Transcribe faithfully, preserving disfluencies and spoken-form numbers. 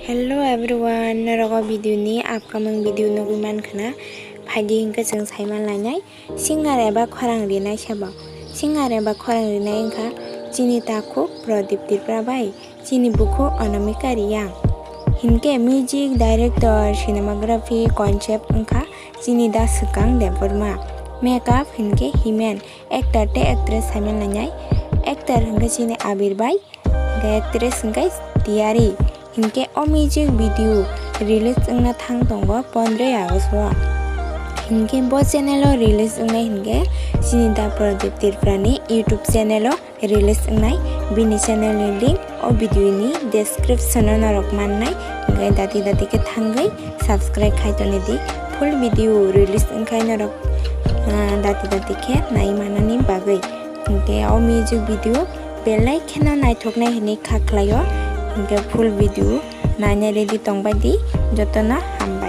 Hello everyone, norok o video ni upcoming video nugwi mankha na? Phaidi hinkhe chwng saiman lainai singer eba khorang rinai sabo. Singer eba khorang rinai wngkha chini takhuk Pradip Tripura bai chini bukhuk Anamika Reang. Hinkhe music director, cinematography, concept wngkha chini da Swkang Debbarma. Makeup hinkhe Himen. Actor tei actress saiman lainai. Actor hinkhe chini Abir bai. Hinkhe actress hinkhe Tiyari. Hinkhe o music video release wngna thang tongo pondroi August o. Hinkhe bo channel o release wngnai hinkhe chini da Pradip Tripura ni YouTube channel o release wngnai. Bini channel ni link o video ni description o norok mannai. Hinkhe dati dati khe thangwi subscribe khai toni di. Full video release wngkhai norok, ah, dati dati khe nai manani bagwi. Hinkhe o music video belai kheno naithoknai hinwi kha khlaio. Hinkhe full video naina ready tongbai di. Jotono hambai.